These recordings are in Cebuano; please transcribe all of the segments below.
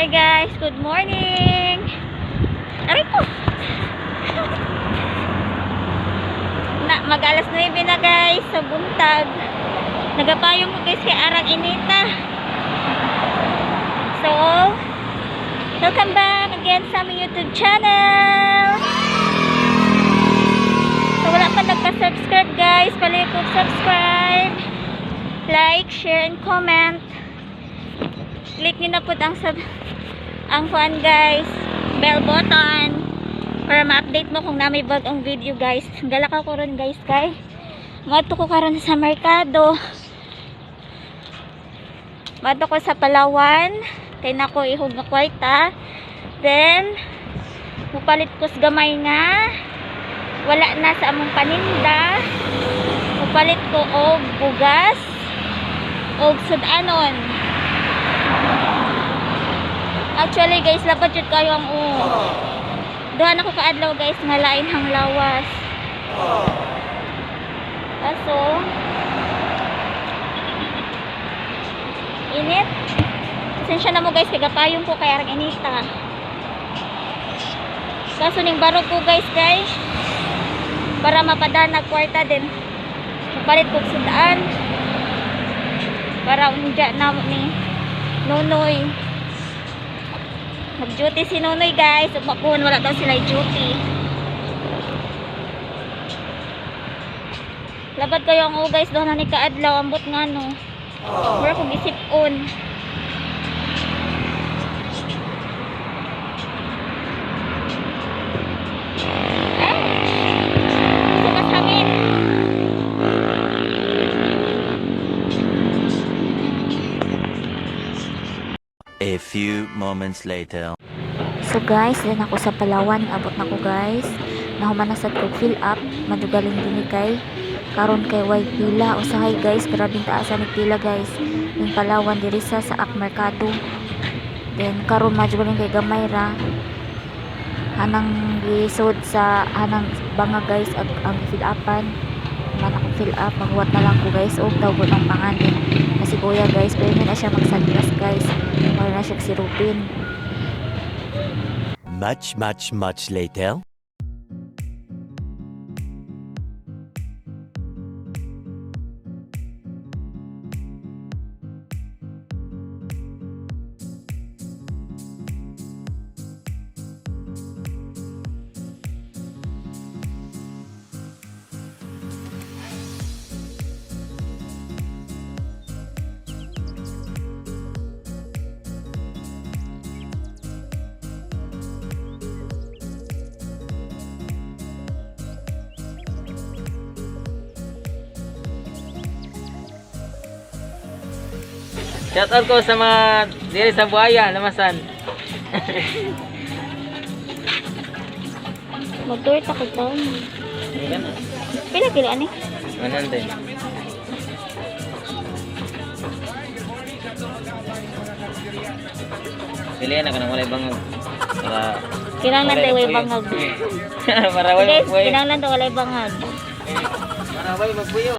Hi guys, good morning. Aray ko. Na mag alas 9 na guys sa buntag. Nagapayong ko guys kay arang inita. So, welcome back again sa aming YouTube channel. So, wala pa nagpa-subscribe guys, palikog subscribe, like, share, and comment. Click nyo na po ang sub ang kuan guys, bell button para ma-update mo kung na may bagong video guys. Galak ako ron guys kay moadto ko karon sa merkado. Moadto ko sa Palawan kay nako ihog nga kwarta. Then mupalit ko sa gamay nga wala na sa among paninda. Mupalit ko og bugas og sudanon. Actually guys, lapad jud kayo ang uo. Duha na ko kaadlaw guys nga lain hang lawas. Kaso init. Pasensya na mo guys kay gapayong ko kay arang inita. Kaso ning barog ko guys guys para mapadanag kwarta din. Mapalit kog sudaan para unja na ni Nonoy. Nag-duty si Nonoy guys. Ug mapuhon wala daw sila duty. Labad kayo ang guys doon na ni kaadlaw ambot nga no. Mura kog isip-on. Ouch! Sukas hangin. A few moments later. So guys, din ako sa Palawan, abot na ko guys. Nahuman na sad kog fill up, madugaling dinhi kay karon kay way pila. Usahay guys, grabing taas ni pila guys. Ning Palawan diri sa Ak Merkado. Then karon madugaling kay gamay ra. Hanang gisod sa hanang banga guys ag ang fill upan. Man ako fill up, maghuwat na lang ko guys og tawgon ang pangan din. Na si kuya guys, pwede na siya mag-sunglass guys. Mao na siya si Rupin. Much, much, much later. Shout out ko sa mga diri sa Buaya, Lamasan. Mag-tour ta kog taon. Pila kilo ani? 100. Pili na kanang walay bangag. Para Kinahanglan tayo walay bangag. Para way Guys, magpuyo. kinahanglan tayo walay bangag. Para way magpuyo.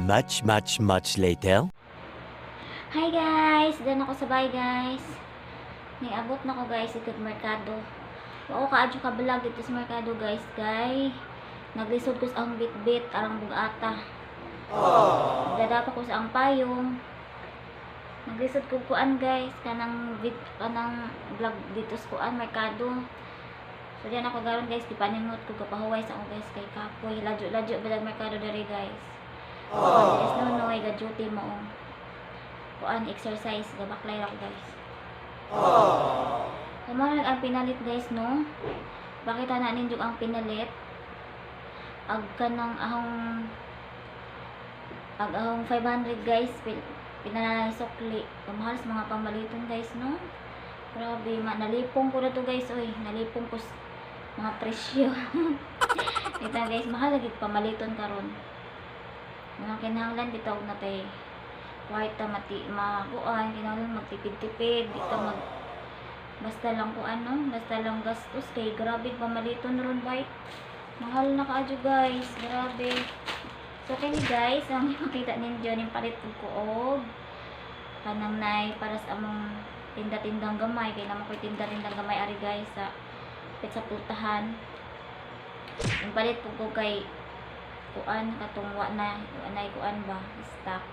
Much, much, much later. Hi guys! Done ako sa bahay, guys. Niabot na ko, guys, ikot merkado. Wa ko kaadyo ka vlog dito sa merkado, guys, kay naglisod ko sa ang bitbit arang bugata. Dadapa ko sa ang payong. Naglisod ko kuan, guys, kanang bit kanang vlog dito sa kuan merkado. So diyan ako garon, guys, gipaningot ko kapahuway sa ako, guys, kay kapoy. Ladyo-ladyo balag merkado diri, guys. Oh. Yes, no, ga duty mo kuan exercise, gabaklay ra ko, guys. So, mo na ang pinalit, guys, no. Pakita na ninyo ang pinalit. Ag kanang ahong ag ahong 500, guys, pinananay sukli. Kamahal sa mga pamaliton, guys, no. Grabe, ma nalipong ko na to, guys, oy. Nalipong ko mga presyo. Ito, guys, mahal lagi pamaliton karon. Mga kinahanglan bitaw na tay kwarta mati makuan, kinahanglan magtipid-tipid, di ka mag basta lang ko ano, basta lang gastos kay grabe pamaliton ron bay. Mahal na kaadyo, guys, grabe. So kini, guys, ang makita ninyo ning palit ko og kanang nay para sa among tinda-tindang gamay kay naman ko'y tinda-tindang gamay ari, guys, sa pit sa pultahan. Yung palit po ko kay kuan katong wa na kuan ba stock.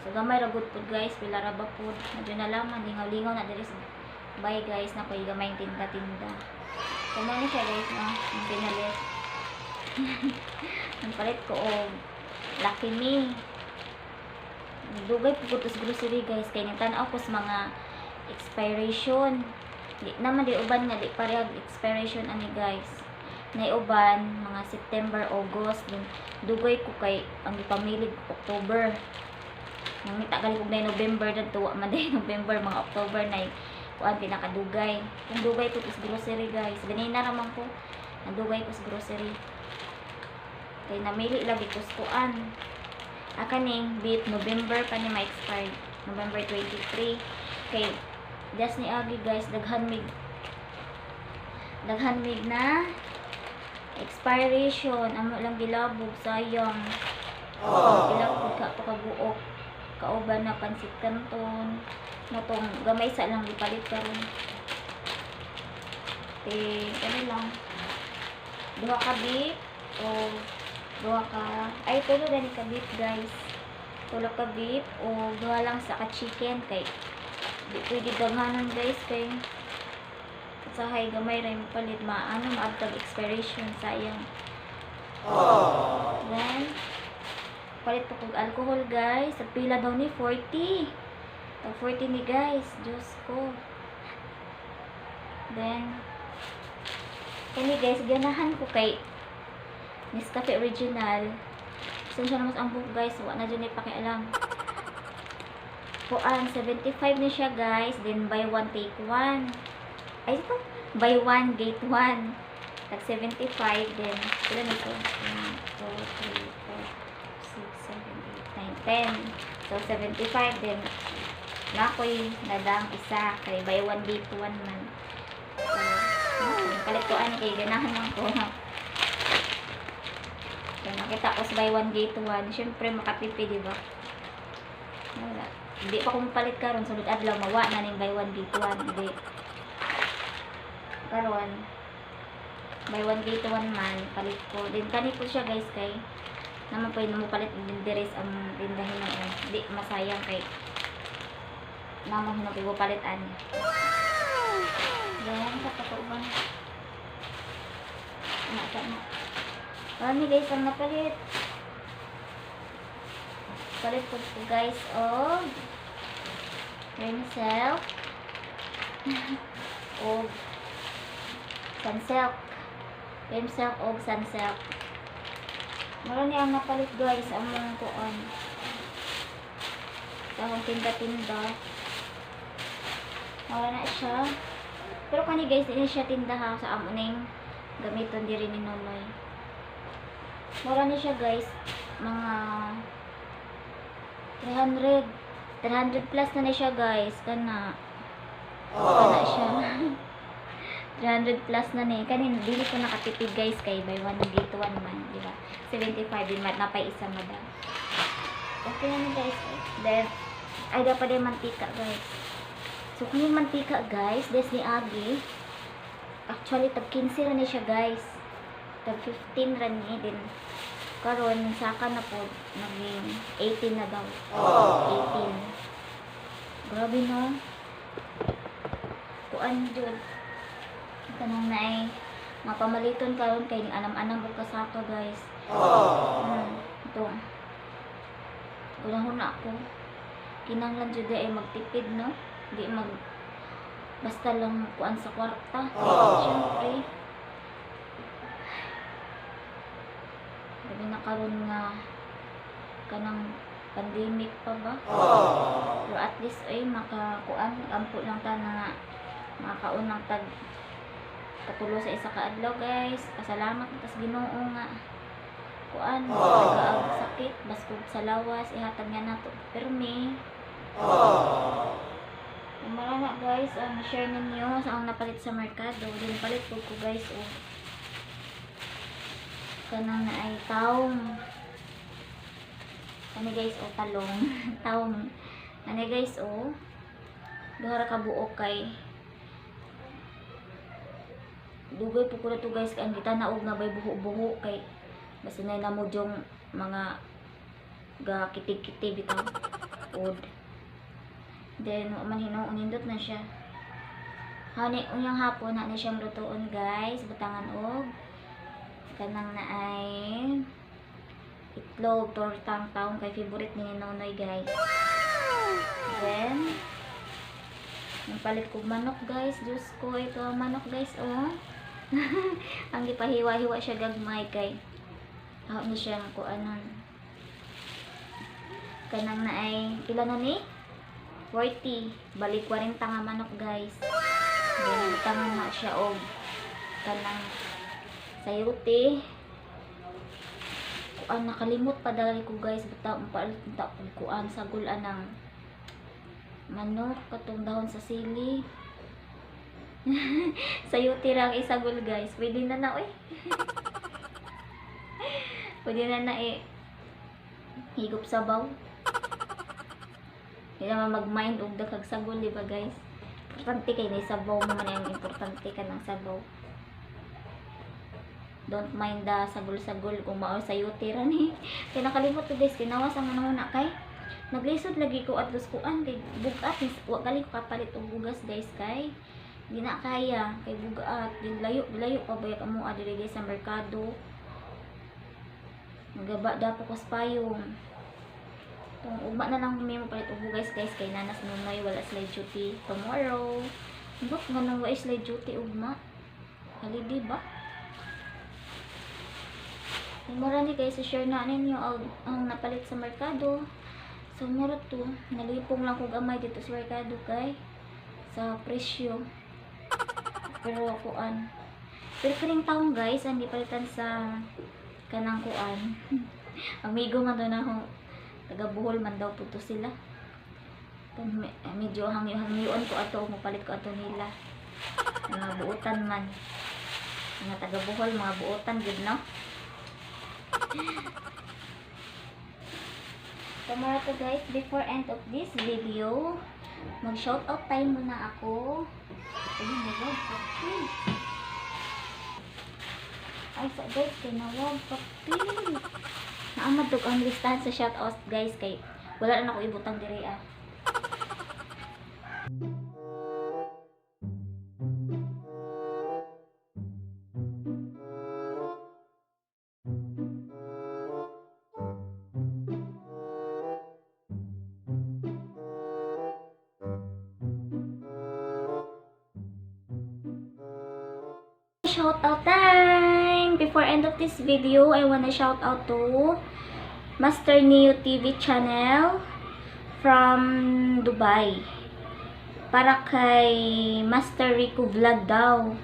So gamay ra gud pud, guys, pila ra ba pud. Medyo nalaman lingaw-lingaw na diri sa bye, guys, na ko'y gamay tinda-tinda. So mo ni siya, guys, no, ang pinalit. Ang palit ko og Lucky Me. Dugay po ko to sa grocery, guys, kay nagtan-aw ko sa mga expiration. Di naman di uban nga di parehag expiration ani, guys. Nay uban mga September, August din dugay ko kay ang gipamilig October. Nangita gali kog na November dadto, wa man day November, mga October na kuan pinakadugay. Kung dugay ko sa grocery, guys, ganina ra man ko nadugay ko sa grocery kay namili lagi ko sa kuan. Ah, kaning beef, November pa ni ma-expired, November 23, kay just ni agi, guys, daghan mig na expiration, amo lang gilabog, sayang. Pila pud ka to kabuok kauban na pansit canton motong gamay sa lang gipalit karon. Te kani lang duha ka beef o duha ka, ay, tulo gani ka beef, guys, tulo ka beef o duha lang sa ka chicken kay di pwede daghanon, guys, kay sahay gamay ra yung palit, maano maabtag expiration, sayang. Then palit po kog alcohol, guys. Sa pila daw ni 40. Tag 40 ni, guys, Diyos ko. Then kani, guys, ganahan ko kay Nescafe Original. Pasensya naman sa ang buhok, guys, wa na dyan pakialam. Kuan, 75 na siya, guys. Then buy one take one, ay, ito buy one get one, tag 75. Then pila na ito? 1, 2, 3, 4, 6, 7, 8, 9, 10. So 75, then nakoy nadang isa kay buy one get one man. So palit ko ani kay ganahan man ko. Kaya nakita ko sa buy one get one, syempre makatipid, di ba? Wala. Hindi pa ko mapalit karon, sunod adlaw mawa na ning buy one get one. Hindi. Karon buy one get one man, palit ko. Din kani po siya, guys, kay naman po mo palit din diri sa ang tindahin na eh. Di masayang kay naman hinong ko palit ani. Then sa katuban. Na na. Marami, guys, ang napalit. Palit po ko, guys, og Rinsilk og Sunsilk. Rinsilk og Sunsilk. Marami ang napalit, guys, ang mga kuan. Sa akong tinda-tinda. Wala na siya. Pero kani, guys, di na siya tinda ha sa amo ning gamiton diri ni Nonoy. Mura ni siya, guys, mga 300 300 plus na ni siya, guys, kana. Kana siya. 300 plus na ni. Kanin dili ko nakatipid, guys, kay buy one get one man, di ba? 75 din mat napay isa madam. Okay na ni guys. Then, ay dapat din mantika guys. So, kung yung mantika guys, des ni Agi, actually, tag 15 ra ni siya guys. Tag 15 ra ni din. Karon saka na po, naging 18 na daw. 18. Grabe no. Kuan jud. Kanang naay mapamaliton karon kay anam-anam og kasaka guys. Ito. Unahon na ako. Kinanglan jud ay magtipid no. Di mag basta lang kuan sa kwarta. Syempre. Grabe na karon nga kanang pandemic pa ba? Pero at least ay makakuan, ampo lang ta na nga makakaon ng tag katulo sa isa ka adlaw guys. Pasalamat na tas Ginoo nga kuan, nagaag sakit baskog sa lawas, ihatag niya nato permi. Marana guys, ang share ninyo sa ang napalit sa merkado. Din palit po ko guys og kanang na ay taong. Ano guys, o talong. Taong. Ano guys, o duha ra ka buok kay dugay po ko na to guys kay ang gitanaog na bay buho-buho kay basta na namo jong mga ga kitig-kitig bitaw ud. Then wa man hinuon, nindot na siya. Hani unyang hapon na siyang lutuon guys, butangan og kanang na ay itlog, tortang taong kay favorite ni Nonoy guys. Then napalit kog manok guys, Diyos ko, ito ang manok guys oh. Ang gipahiwa-hiwa siya gagmay kay ako ni siya kuanon. Kanang na ay pila na ni? 40, balik 40 nga manok guys. Then butangan na siya og kanang sayote. Kuan nakalimot pa dali ko guys, butang palit ta og kuan sagol anang manok katong dahon sa sili. Sayote ra ang isagol guys. Pwede na na oy. Pwede na na eh. Higop sabaw. Hindi naman mag-mind og daghang sagol, di ba guys? Importante kay ni sabaw mo man ang importante ka ng sabaw. Don't mind the sagol-sagol kung mao sayote ra ni. Kay nakalimot ko guys, kinawas ang ano na kay naglisod lagi ko at kuan kay bugat wa gali ko kapalit og bugas guys kay di na kaya kay bugat din layo layo pa bayak amo diri guys sa merkado. Nagaba dapo ko sa payong. Kung ugma na lang mi mo palit og bugas guys kay nanas Nonoy wala sila duty tomorrow. Ambot nga nang wa sila duty ugma. Holiday ba? Mura ni guys, share na ninyo ang napalit sa merkado. So mura to, nalipong lang ko gamay dito sa merkado kay sa presyo. Pero kuan. Pero kaning taong guys, ang gipalitan sa kanang kuan. Amigo man daw na ako, taga Bohol man daw po to sila. Medyo hangyo-hangyoon ko ato, mapalit ko ato nila. Mga buotan man. Mga taga Bohol, mga buotan gud no. Tomorrow to guys, before end of this video, mag shout out time muna ako. Ay, nawag papel. Ay, sa guys, kay nawag papel. Naamad dog ang listahan sa shout out guys kay wala na ako ibutang diri ah. Shout out time! Before end of this video, I wanna shout out to Master Neo TV channel from Dubai. Para kay Master Rico Vlog daw.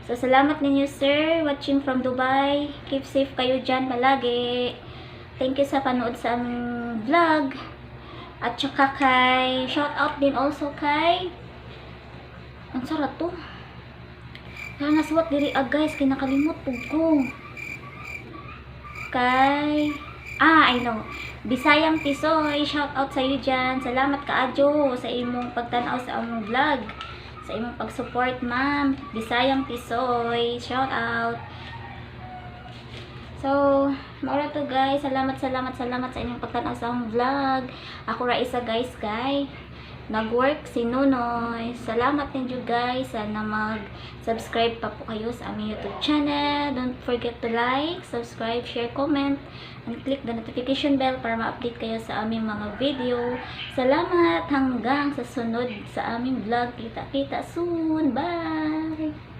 So, salamat ninyo sir, watching from Dubai. Keep safe kayo dyan palagi. Thank you sa panood sa aming vlog. At saka kay, shout out din also kay, ang sarap to. Kaya nasuwat diri ah guys, kinakalimot pug ko. Kay Ah, I know. Bisayang Tisoy, shout out sa iyo dyan. Salamat kaayo sa imong pagtanaw sa among vlog. Sa imong pag-support, ma'am. Bisayang Tisoy, shout out. So, mao ra to, guys. Salamat, salamat, salamat sa inyong pagtanaw sa among vlog. Ako ra isa, guys, kay nag-work si Nunoy. Salamat ninyo, guys. Sana mag-subscribe pa po kayo sa aming YouTube channel. Don't forget to like, subscribe, share, comment, and click the notification bell para ma-update kayo sa aming mga video. Salamat, hanggang sa sunod sa aming vlog. Kita-kita soon. Bye!